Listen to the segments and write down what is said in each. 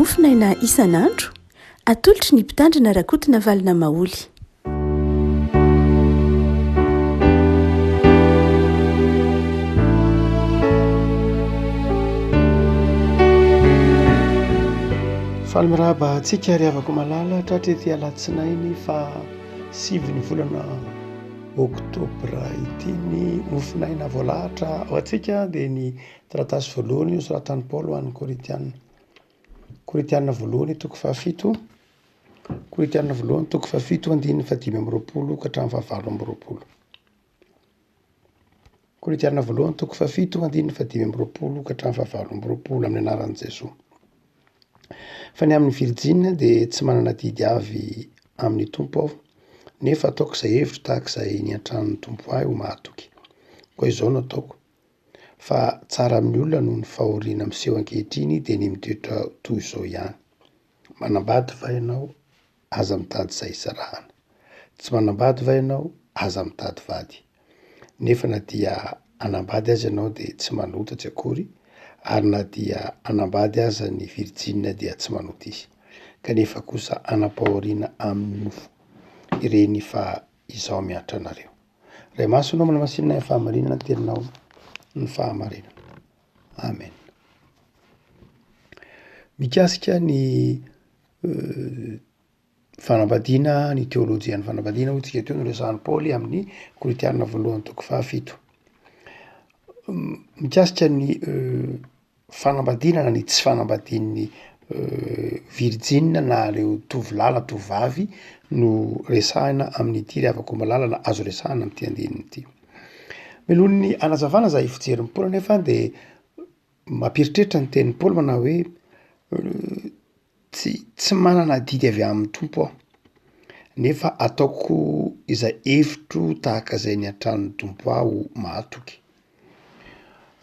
Mofonaina isan'andro, atolotry ny Mpitandrina Rakotonavalona Maholy. Faly mirahaba antsika ry havako malala tratra ety alatsinainy faha sivin'ny volana oktobra ity ny mofonaina voalahatra ho antsika dia ny taratasy voalohany nosoratan'i Paoly ho an'ny Korintiana. Korintiana voalohany toko fahafito, Korintiana voalohany toko fahafito andininy fahadimy amby roapolo ka hatramin'ny fahavalo amby roapolo. Korintiana voalohany toko fahafito andininy fahadimy amby roapolo ka hatramin'ny fahavalo amby roapolo amin'ny anaran'i Jesoa. Fa ny amin'ny virjina dia tsy manana adidy avy amin'ny Tompo aho, nefa ataoko izay hevitro tahaka izay niantran'ny Tompo ahy ho mahatoky. Koa izao no ataoko, fa tsara amin'ny olona noho ny fahoriana miseho ankehitriny dia ny mitoetra toy izao ihany. Manambady va ianao? Aza mitady izay hisarahana. Tsy manambady va ianao? Aza mitady vady. Nefa na dia hanambady aza ianao dia tsy manota tsy akory, ary na dia hanambady aza ny virjina dia tsy manota izy. Kanefa kosa hanam-pahoriana amin'ny nofo ireny fa izaho miantra anareo. Ray Masina ô manamasinina ny fahamarinana ny teninao ny fahamarinana. Amen. Mikasika ny Fanambadiana, ny teolojian'ny fanambadiana hoy tsika teo no resahan'i Paoly amin'ny Korintiana voalohany toko fahafito. Mikasika ny fanambadiana na ny tsy fanambadian'ny virjina na ireo tovolahy na tovovavy no resahina amin'ity ry havako malala na azo resahina amin'ity andininy ity. Mialohan'ny hanazavana izay fijerin'i Paoly anefa de mampieritreritra ny tenin'i Paoly manao hoe Tsy tsy manana adidy avy amin'ny Tompo aho, nefa ataoko izay hevitro tahaka izay niantran'ny Tompo ahy ho mahatoky.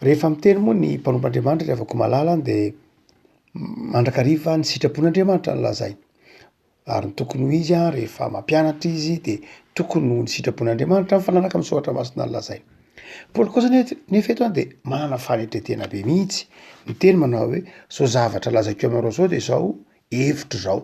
Rehefa miteny moa ny mpanompon'Andriamanitra ry havako malala de mandrakariva ny sitrapon'Andriamanitra no lazainy, ary ny tokony ho izy an rehefa mampianatra izy de tokony ho ny sitrapon'Andriamanitra mifanaraka amin'ny soratra masina no lazainy. Paoly kosa nefa eto an de manana fanetren-tena be mihitsy, miteny manao hoe zao zavatra lazaiko aminareo zao de zao hevitro zao,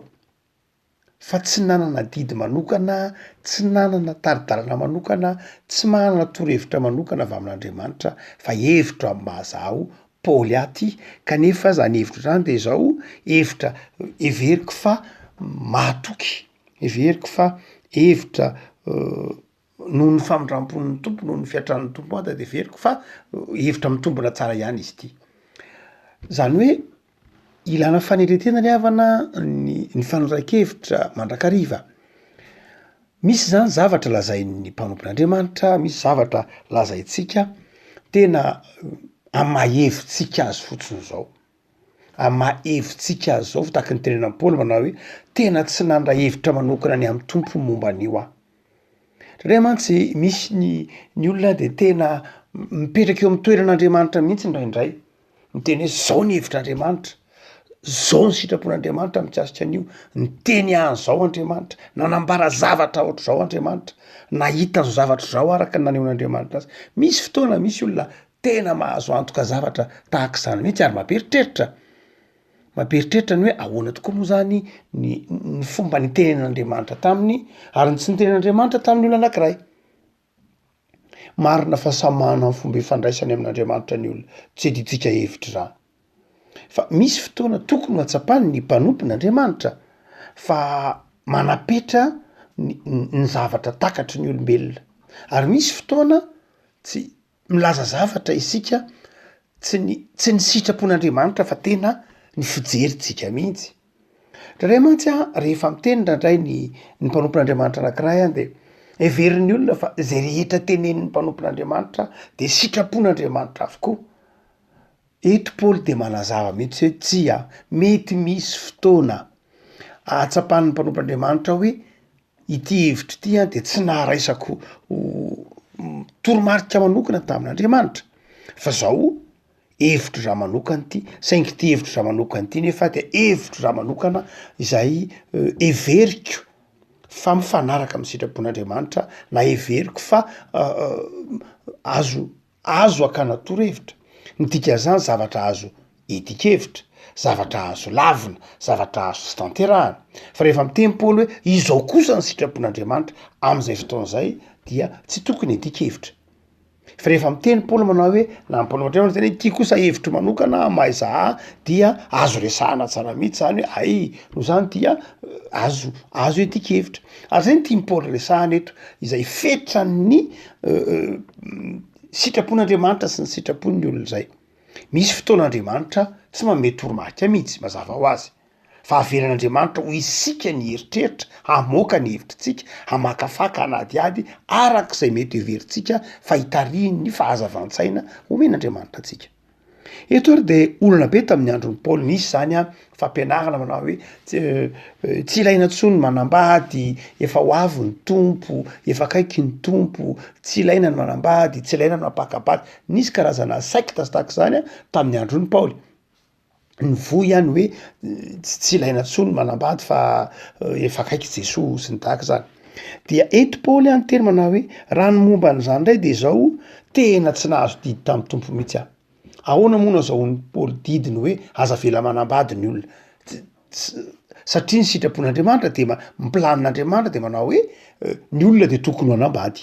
fa tsy nanana adidy manokana, tsy nanana tari-dalana manokana, tsy manana torohevitra manokana avy amin'Andriamanitra fa hevitro amin'ny maha zaho Paoly ahy ty, kanefa zany hevitro zany de zao hevitra heveriko fa mahatoky, heveriko fa hevitra Noho ny famindrampon'ny Tompo, noho ny fiatran'ny Tompo ahy dia heveriko fa hevitra mitombina tsara ihany izy ity. Zany hoe ilana fanetren-tena ry havana ny ny fanondran-kevitra mandrakariva. Misy zany zavatra lazain'ny mpanompon'Andriamanitra, misy zavatra lazaintsika tena amy maha hevitsika azy fotsiny zao, amy maha hevitsika azy zao fa tahaky ny tenenan'i Paoly manao hoe tena tsy nandray hevitra manokana ny amin'ny Tompo momba an'io aho. Indraindray mantsy misy ny ny olona de tena mipetraka eo amin'ny toeran'Andriamanitra mihitsy indraindray, miteny hoe zao ny hevitr'Andriamanitra, zao ny sitrapon'Andriamanitra mikasika an'io, niteny ahy an'izao Andriamanitra, nanambara zavatra ohatr'izao Andriamanitra, nahita an'izao zavatra izao araka ny nanehoan'Andriamanitra azy. Misy fotoana misy olona tena mahazo antoka zavatra tahak'izany mihitsy ary mampieritreritra. Mampieritreritra ny hoe ahoana tokoa moa zany ny ny fomba nitenenan'Andriamanitra taminy ary ny tsy nitenenan'Andriamanitra tamin'ny olona anankiray. Marina fa samy manana ny fomba ifandraisany amin'Andriamanitra ny olona, tsy adintsika hevitra izany. Fa misy fotoana tokony ho hatsapan'ny mpanompon'Andriamanitra fa manapetra ny ny zavatra takatry ny olombelona, ary misy fotoana tsy Milaza zavatra isika tsy ny tsy ny sitrapon'Andriamanitra fa tena ny fijerintsika mihitsy. Indraindray mantsy an, rehefa miteny indraindray ny ny mpanompon'Andriamanitra anankiray an de heverin'ny olona fa zay rehetra tenenin'ny mpanompon'Andriamanitra de sitrapon'Andriamanitra avokoa. Eto Paoly de manazava mihitsy hoe tsia, mety misy fotoana ahatsapan'ny mpanompon'Andriamanitra hoe Ity hevitro ity an dia tsy naharaisako toromarika manokana tamin'Andriamanitra fa zao hevitro za manokana ity, saingy ity hevitro za manokana ity nefa dia hevitro za manokana izay heveriko fa mifanaraka amin'ny sitrapon'Andriamanitra na heveriko fa azo Azo akana torohevitra, ny dikan'izany zavatra azo iadian-kevitra, zavatra azo lavina, zavatra azo tsy tanterahana. Fa rehefa miteny Paoly hoe izao kosa ny sitrapon'Andriamanitra, am'izay fotoana izay dia tsy tokony hiadian-kevitra. Fa rehefa miteny Paoly manao hoe, na ny Paoly miteny hoe ity kosa hevitro manokana mahaiza ahy dia azo resahana tsara mihitsy zany hoe hay, noho izany dia azo azo iadian-kevitra. Ary zay no tian'i Paoly resahana eto, izay fetran'ny sitrapon'Andriamanitra sy ny sitrapon'ny olona izay. Misy fotoana Andriamanitra tsy manome toromarika mihitsy, mazava ho azy. Fa avelan'Andriamanitra ho isika ny eritreritra, hamoaka ny hevitritsika, hamakafaka, hanadihady araka izay mety heverintsika fa hitarihin'ny fahazavan-tsaina omen'Andriamanitra antsika. Eto ary dia olana be tamin'ny andron'i Paoly, nisy izany an, fampianarana manao hoe tsy ilaina intsony ny manambady, efa ho avy ny Tompo, efa akaiky ny Tompo, tsy ilaina ny manambady, tsy ilaina ny mampaka-bady. Nisy karazana sekta sy tahaka izany an tamin'ny andron'i Paoly. Nivoy ihany hoe tsy ilaina intsony ny manambady fa efa akaiky Jesoa sy ny tahaka izany. Dia eto Paoly an niteny manao hoe raha ny momba an'izany indray de izao, tena tsy nahazo didy tamin'ny Tompo mihitsy aho. Ahoana moa no azahoan'i Paoly didy ny hoe aza avela manambady ny olona? Satria ny sitrapon'Andriamanitra dia ma- ny planin'Andriamanitra de manao hoe ny olona de tokony ho hanambady.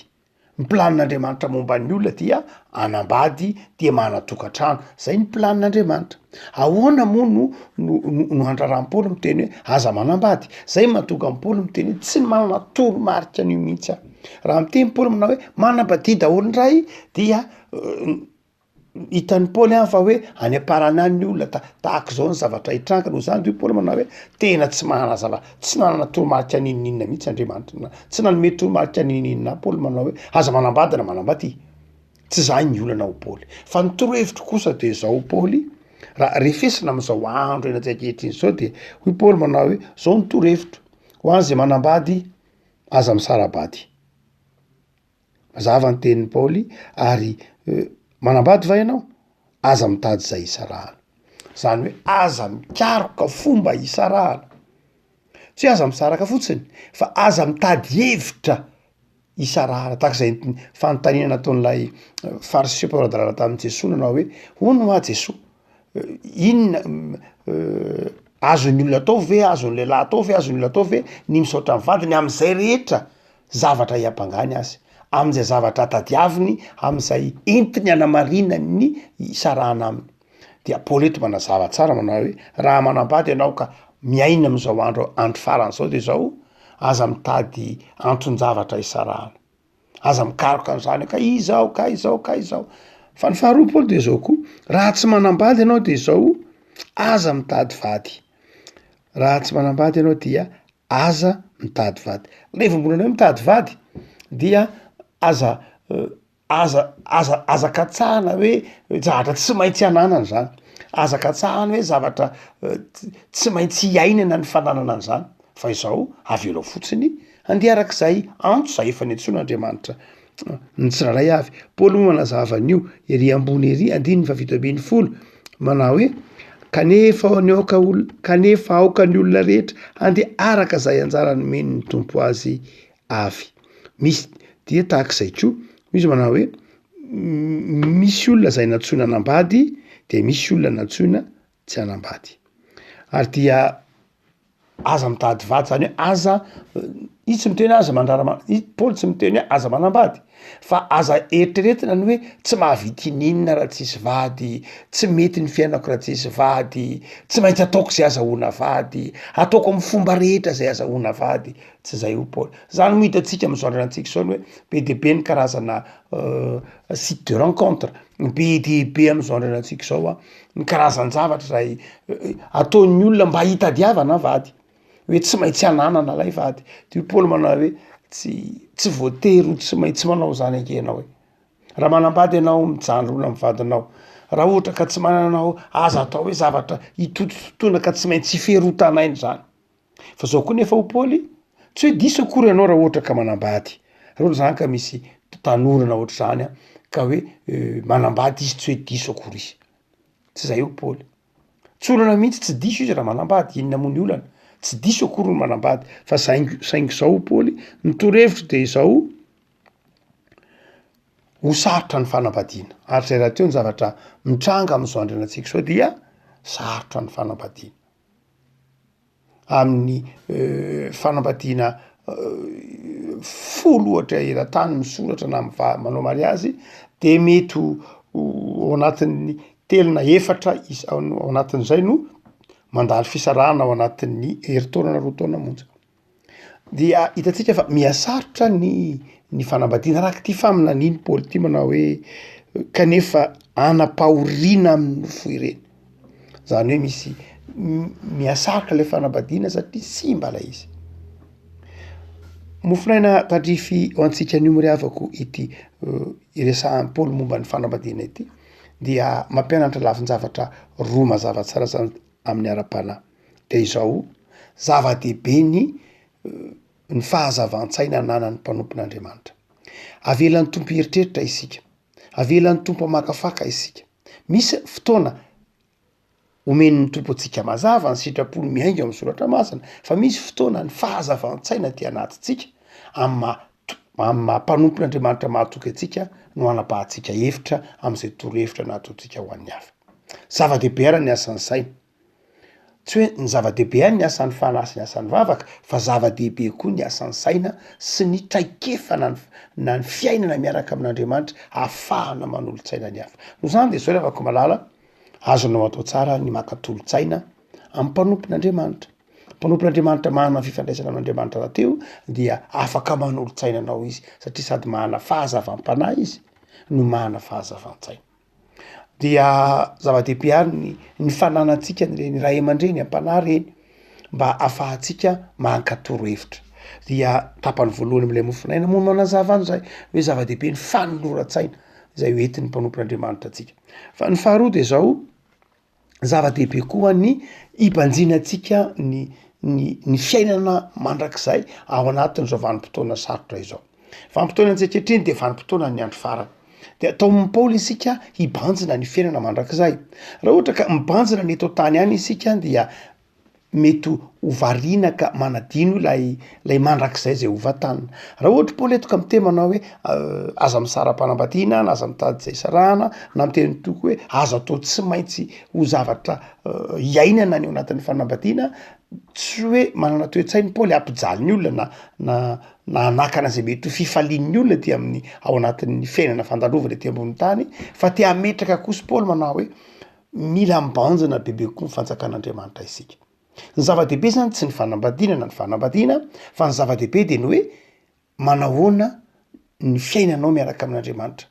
Ny planin'Andriamanitra momba ny olona dia hanambady dia manan-tokantrano, zay ny planin'Andriamanitra. Ahoana moa no no no handraran'i Paoly miteny hoe aza manambady? Zay mahatonga an'i Paoly miteny hoe tsy manana toromarika an'io mihitsy aho. Raha miteny Paoly manao hoe manambadia daholo indray dia Hitan'i Paoly any fa hoe any am-parany any ny olona ta- tahaka izao ny zavatra hitranga, noho izany de hoy Paoly manao hoe tena tsy manana zava- tsy nanana toromarika n'inon'inona mihitsy Andriamanitra na tsy nanome toromarika n'inon'inona ahy Paoly manao hoe aza manambady na manambadia, tsy zay ny olana hoy Paoly, fa ny torohevitro kosa de zao Paoly, raha refesina am'zao andro iainantsika ankehitriny zao de hoy Paoly manao hoe zao ny torohevitro ho an'zay manambady aza misara-bady. Mazava ny tenin'i Paoly, ary manambady va ianao? Aza mitady izay hisarahana. Izany hoe aza mikaroka fomba hisarahana. Tsy hoe aza misaraka fotsiny fa aza mitady hevitra hisarahana. Tahaka izay fanontaniana nataon'ilay fariseo mpanora-dalàna tamin'i Jesoa nanao hoe, hono hoa Jesoa, inona azon'ny olona atao ve, azon'ny lehilahy atao ve, azon'ny olona atao ve ny misaotra ny vadiny amin'izay rehetra zavatra hiampangany azy, amin'izay zavatra tadiaviny, amin'izay entiny hanamarinany ny hisarahana aminy. Dia Paoly eto manazava tsara manao hoe raha manambady ianao ka miaina amin'izao andro andro farany izao de izao, aza mitady anton-javatra hisarahana, aza mikaroka an'izany hoe ka izao ka izao ka izao. Fa ny faharoa Paoly de izao koa, raha tsy manambady ianao de izao, aza mitady vady, raha tsy manambady ianao dia Aza mitady vady. Rehefa mbola anao mitady vady dia aza aza aza aza katsahana hoe zavatra tsy maintsy ananana zany, aza katsahana hoe zavatra tsy maintsy iainana ny fananana an'zany fa izao avelao fotsiny handeha arak'izay antso zay efa niantsoan'Andriamanitra ny tsirairay avy. Paoly moa manazava an'io ery ambony ery andininy faha-17 manao hoe kanefa ny aoka ol- kanefa aoka ny olona rehetra handeha araka izay anjara nomen'ny Tompo azy avy. Misy dia tahak'izay koa izy manao hoe misy olona zay nantsoina hanambady de misy olona nantsoina tsy hanambady ary dia Aza mitady vady zany hoe aza, izy tsy miteny hoe aza mandrara ma- i Paoly tsy miteny hoe aza manambady fa aza eritreretina ny hoe tsy mahavita ininona raha tsisy vady, tsy mety ny fiainako raha tsisy vady, tsy maintsy ataoko zay azahoana vady, ataoko amy fomba rehetra zay azahoana vady, tsy zay hoy Paoly. Zany moa hitantsika am'zao andro iainantsika zao ny hoe be de be ny karazana site de rencontre, be de be am'zao andro iainantsika zao an, ny karazan-javatra zay ataon'ny olona mba hitadiavana vady, hoe tsy maintsy ananana lay vady, de hoy Paoly manao hoe tsy tsy voatery ho tsy maintsy manao zany ange ianao e, raha manambady ianao mijanona amy vadinao, raha ohatra ka tsy manana anao aza atao hoe zavatra hitotototoana ka tsy maintsy hiferotan'aina zany. Fa zao koa nefa hoy Paoly, tsy hoe diso akory ianao raha ohatra ka manambady, raha ohatra zany ka misy tanora na ohatr'izany an, ka hoe manambady izy tsy hoe diso akory izy, tsy zay hoy Paoly, tsy olana mihitsy tsy diso izy raha manambady, inona moa ny olana, tsy diso akory ny manambady, fa saingy saingy zao hoy Paoly, ny torohevitro de izao, ho sarotra ny fanambadiana, ary zay rahateo ny zavatra mitranga am'zao andro iainantsika zao dia. sarotra ny fanambadiana. Amin'ny fanambadiana folo ohatra eran-tany misoratra na miva- manao mariazy de mety ho ao anatin'ny telo na efatra isa- ao anatin'izay no mandalo fisarahana ao anatin'ny herintaona na roa taona monja. Dia hitantsika fa miha-sarotra ny ny fanambadiana araka ity faminanian'i Paoly ity manao hoe kanefa hanam-pahoriana amin'ny nofo ireny, zany hoe misy miha-sarotra le fanambadiana satria simba lay izy. Mofonaina tandrify ho antsika anio moa ry havako ity iresahan'i Paoly momba ny fanambadiana ity dia mampianatra lafin-javatra roa mazava tsara zany amin'ny ara-panahy. De izao, zava-dehibe ny ny fahazavan-tsaina ananan'ny mpanompon'Andriamanitra. Avelan'ny Tompo hieritreritra isika, avelan'ny Tompo hamakafaka isika. Misy fotoana omen'ny Tompo antsika mazava ny sitrapony miainga ao amin'ny soratra masina, fa misy fotoana ny fahazavan-tsaina aty anatintsika amin'ny maha amin'ny maha mpanompon'Andriamanitra mahatoky antsika no hanapahantsika hevitra amin'izay torohevitra nataontsika ho an'ny hafa. Zava-dehibe ary ny asan'ny saina. Tsy hoe ny zava-dehibe ihany ny asan'ny fanahy sy ny asan'ny vavaka fa zava-dehibe koa ny asan'ny saina sy ny traikefa na ny na ny fiainana miaraka amin'Andriamanitra ahafahana manolo-tsaina ny hafa. Noho izany de zao ry havako malala, azonao atao tsara ny maka tolo-tsaina amin'ny mpanompon'Andriamanitra. Mpanompon'Andriamanitra manana fifandraisana amin'Andriamanitra rahateo dia afaka manolo-tsaina anao izy satria sady manana fahazavam-panahy izy no manana fahazavan-tsaina. Dia zava-dehibe ary ny ny fananantsika an'ireny ray aman-dreny am-panahy ireny mba ahafahantsika maka torohevitra. Dia tapany voalohany amin'ilay mofon'aina moa no manazava an'izay hoe zava-dehibe ny fanoloran-tsaina izay hoentin'ny mpanompon'Andriamanitra antsika. Fa ny faharoa de zao, zava-dehibe koa ny hibanjinantsika ny ny ny fiainana mandrakizay ao anatin'izao vanim-potoana sarotra izao. Vanim-potoana antsika ankehitriny de vanim-potoanan'ny andro farany. De ataon'i Paoly isika hibanjina ny fiainana mandrakizay. Raha ohatra ka mibanjina ny eto an-tany ihany isika dia mety ho variana ka manadino ilay ilay mandrakizay zay ho vantanina. Raha ohatra Paoly eto ka miteny manao hoe aza misara-panambadiana na aza mitady izay hisarahana na miteny toy koa hoe aza atao tsy maintsy ho zavatra iainana ny ao anatin'ny fanambadiana, tsy hoe manana toe-tsaina i Paoly hampijaly ny olona na na na hanakana izay mety ho fifalian'ny olona aty amin'ny ao anatin'ny fiainana fandalovana ety ambony tany fa te hametraka kosa Paoly manao hoe Mila mibanjina bebe kokoa ny fanjakan'Andriamanitra isika. Ny zava-dehibe zany tsy ny fanambadiana na ny fanambadiana fa ny zava-dehibe de ny hoe manahoana ny fiainanao miaraka amin'Andriamanitra.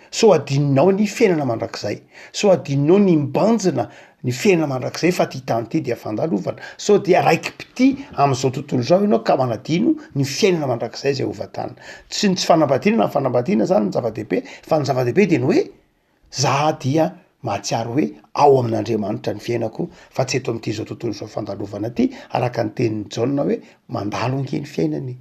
Sao adinonao ny fiainana mandrakizay, sao adinonao ny mibanjina ny fiainana mandrakizay fa ty tany ty dia fandalovana, sao dia raiki-pitia am'zao tontolo zao ianao ka manadino ny fiainana mandrakizay zay ho vantanina. Tsy ny tsy fanambadiana na ny fanambadiana zany no zava-dehibe fa ny zava-dehibe de ny hoe Za dia mahatsiaro hoe ao amin'Andriamanitra ny fiainako fa tsy eto amin'ity izao tontolo izao fandalovana ity, araka ny tenin'i Jaona hoe mandalo ange ny fiainana e,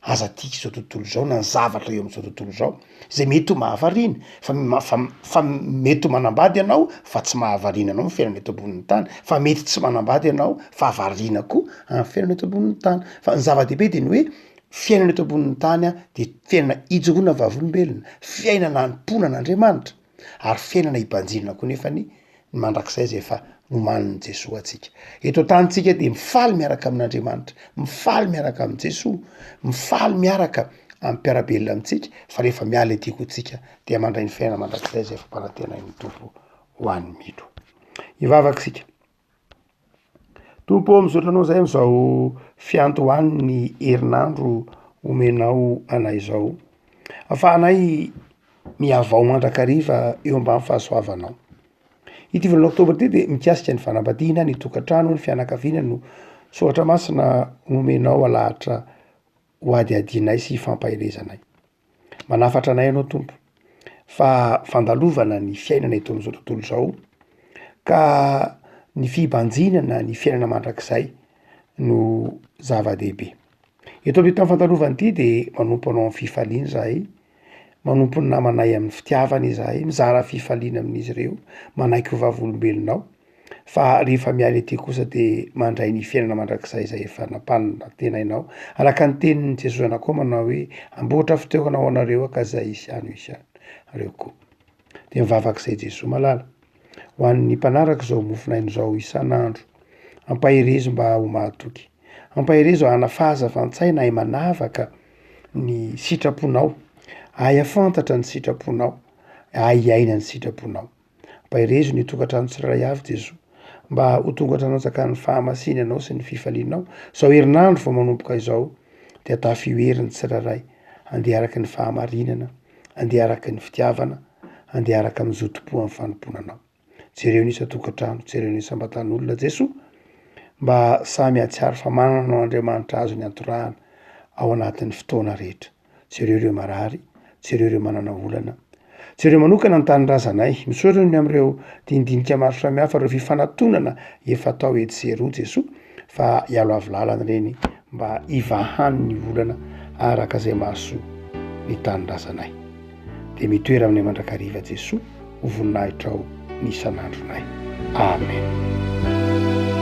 aza tia izao tontolo izao na ny zavatra eo amin'izao tontolo izao, izay mety ho mahavariana fa fa fa mety ho manambady ianao fa tsy mahavariana anao ny fiainana eto ambonin'ny tany, fa mety tsy manambady ianao fa variana koa amin'ny fiainana eto ambonin'ny tany, fa ny zava-dehibe de ny hoe Fiainana eto ambonin'ny tany dia fiainana ijoroana vavolombelona, fiainana anompoana an'Andriamanitra, ary fiainana hibanjinana koa nefa ny ny mandrakizay izay efa nomanin'i Jesoa antsika. Eto an-tany tsika dia mifaly miaraka amin'Andriamanitra, mifaly miaraka amin'i Jesoa, mifaly miaraka amin'ny mpiara-belona amintsika, fa rehefa miala ety koa tsika dia mandray ny fiainana mandrakizay izay efa ampanantenain'ny Tompo ho an'ny mino. Hivavaka isika. Tompo ô misaotra anao zahay am'zao fiandohan'ny herinandro omenao anay zao, afahanay mihavao mandrakariva eo ambany fahasoavanao. Ity volana oktobra ity de mikasika ny fanambadiana, ny tokantrano, ny fianakaviana no soratra masina nomenao alahatra ho hadihadianay sy hifampaherezanay. Manafatra anay ianao Tompo fa fandalovana ny fiainana eto amin'izao tontolo izao ka ny fibanjinana ny fiainana mandrakizay no zava-dehibe. Eto amin'ity tany fandalovana ity de manompo anao amin'ny fifaliana izahay, manompo ny namanay amin'ny fitiavana izahay, mizara fifaliana amin'izy ireo, manaiky ho vavolombelonao. Fa rehefa miala ety kosa dia mandray ny fiainana mandrakizay izay efa nampanantenainao. Araka ny tenin'i Jesoa Zanakao manao hoe, Hamboatra fitoerana ho anareo aho ka izay hisy any ho hisy anareo koa. Dia mivavaka izay Jesoa malala. Ho an'ny mpanaraka izao mofonaina izao isan'andro, ampaherezo mba ho mahatoky. Ampaherezo hanana fahazavan-tsaina hahay manavaka ny sitraponao, hahay hahafantatra ny sitraponao, hahay hiaina ny sitraponao. Ampaherezo ny tokantrano tsirairay avy Jesoa mba ho tonga hatrany anjakan'ny fahamasinanao sy ny fifalianao. Izao herinandro vao manomboka izao dia tafio hery ny tsirairay handeha araka ny fahamarinana, handeha araka ny fitiavana, handeha araka ny zotom-po amin'ny fanompoana Anao. Jereo ny isan-tokantrano, jereo ny isam-batan'olona Jesoa mba samy hahatsiaro fa manana Anao Andriamanitra azony antorahana ao anatin'ny fotoana rehetra. Jereo ireo marary, jereo ireo manana olana, jereo manokana ny tanindrazanay. Misaotra ny amin'ireo dinidinika maro samihafa, ireo fifanatonana efa atao etsy sy eroa Jesoa fa hialo avy lalana ireny mba hivahany ny olana araka izay mahasoa ny tanindrazanay. Dia mitoera aminay mandrakariva Jesoa ho voninahitrao ny isan'andronay. Amen.